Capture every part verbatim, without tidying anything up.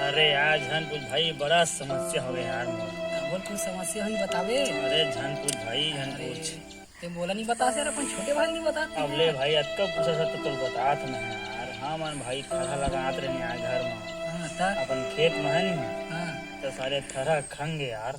अरे यार, झन पूछ भाई, बड़ा समस्या हवे यार मोर। बोल, कुछ समस्या होही बताबे। अरे झन पूछ भाई, झन पूछ। ते मोला नहीं बता यार, अपन छोटे भाई नहीं बता। अब ले भाई, अतका पूछा सा तो तोला बतात नहीं यार। हमन भाई थरहा लगात रहे यार घर में। हाँ, त? अपन खेत में है नहीं। हाँ। तो साले थरहा खंगे यार।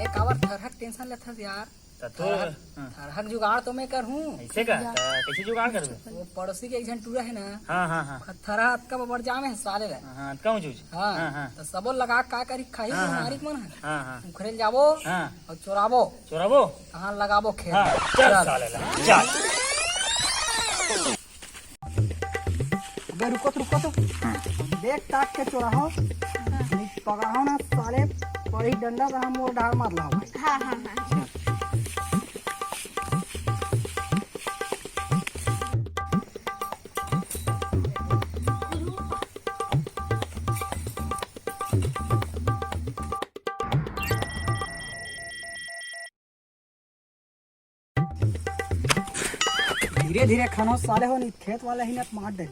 ये काबर थरहा के tension लेथस यार? त तो, थरहा, हाँ। थरहा के जुगाड़ तो मैं करहूँ। ऐसे का? त कैसे जुगाड़ करबे? वो पड़ोसी के एक झन टूरा है ना, हाँ, हाँ, हाँ। थरहा अतका बड़ जामे है साले ला। हाँ, अतका ऊँच ऊँच। हाँ, हाँ, हाँ। त सबो लगा के का करी खाही हाँ, हाँ, हमारी मन है। हाँ, हाँ। उखरे ल जाबो हाँ। और चोराबो। चोराबो? तहाँ लगाबो खेत। हाँ, चल चल। साले ला, चल। अबे रुको तो, रुको तो। देख ताक के चोराहो। नहीं पकड़ाहो ना साले, पड़ी डंडा तो हम मोर डार मार लाओ भाई। हाँ, हाँ, हाँ। धीरे धीरे खानो साले हो, नहीं खेत वाला ही ना मार दे।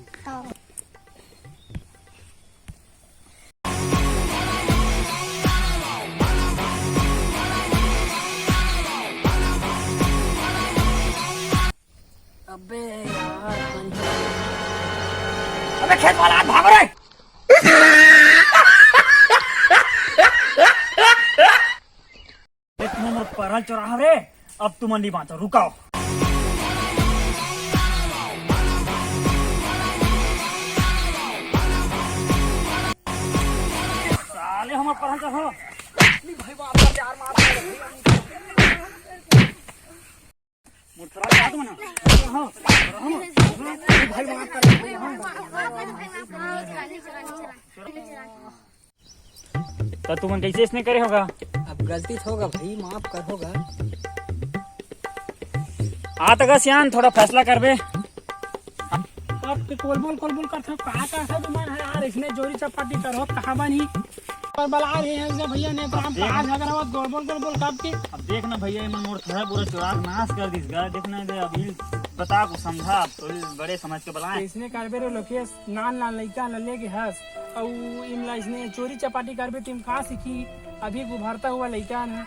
अबे यार, अबे खेत वाला, भागो रे। ए, तुमन मोर परहा ल चोराहव रे, अब तुमन नहीं बाँचो, रुकाओ। साले हमर परहा ल चोराहव। मोर परहा ल चोराहव तुमन। भाई माफ कर। त तुमन कैसे इसने करे होगा? अब गलती तो होगा भाई, माफ कर होगा। आ तक सियान थोड़ा फैसला करबे। अब ते कोलबोल कोलबोल करथो, का करथो तुमन ह यार, इसने चोरी चपाटी करो, कहाँ बनी? पर बला रहे हैं जब भैया ने तो हम देख। कहाँ झगड़ा हुआ, कोलबोल कोलबोल कब की? अब देख ना भैया, एमन मोर थोड़ा पूरा चोरा के नाश कर दिस गा। देख ना, दे अभी बता को समझा, अब तो बड़े समझ के बलाए। इसने करबे रे लोकेश, नान नान लइका ल लेगे हस, अउ इमला इसने चोरी चपाटी करबे, त इम का सीखी? अभी उभरता हुआ लइका न,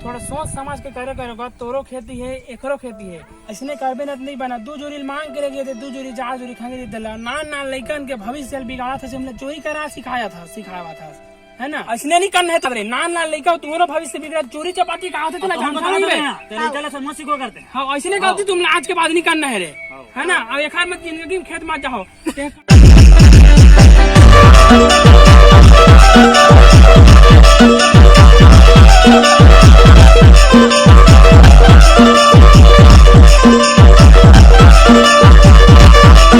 थोड़ा सोच समझ के करे, करे का, तोरो खेती है, एकरो खेती है। इसने करबे न त नहीं बना, दू जोरी ल मांग के लेगे, दू जोरी, चार जोरी खंगे दे देला। नान नान लइकन के भविष्य ल बिगाड़त हस, इमला चोरी करा सिखाया था, सिखावा था। है ना? अइसने नहीं करना है तब रे, नान नान लइका हो, तुम्हारा भविष्य बिगड़ा, चोरी चपाटी का होते ना, अब तो हम जानता बता नहीं रहे बे। हैं, तेरे चले से मौसी को करते हैं। हाँ, अइसने हाँ। गलती तुमला आज के बाद नहीं करना है रे। हाँ। है ना? अब एक हाथ में जिंदगी में खेत मत जाओ।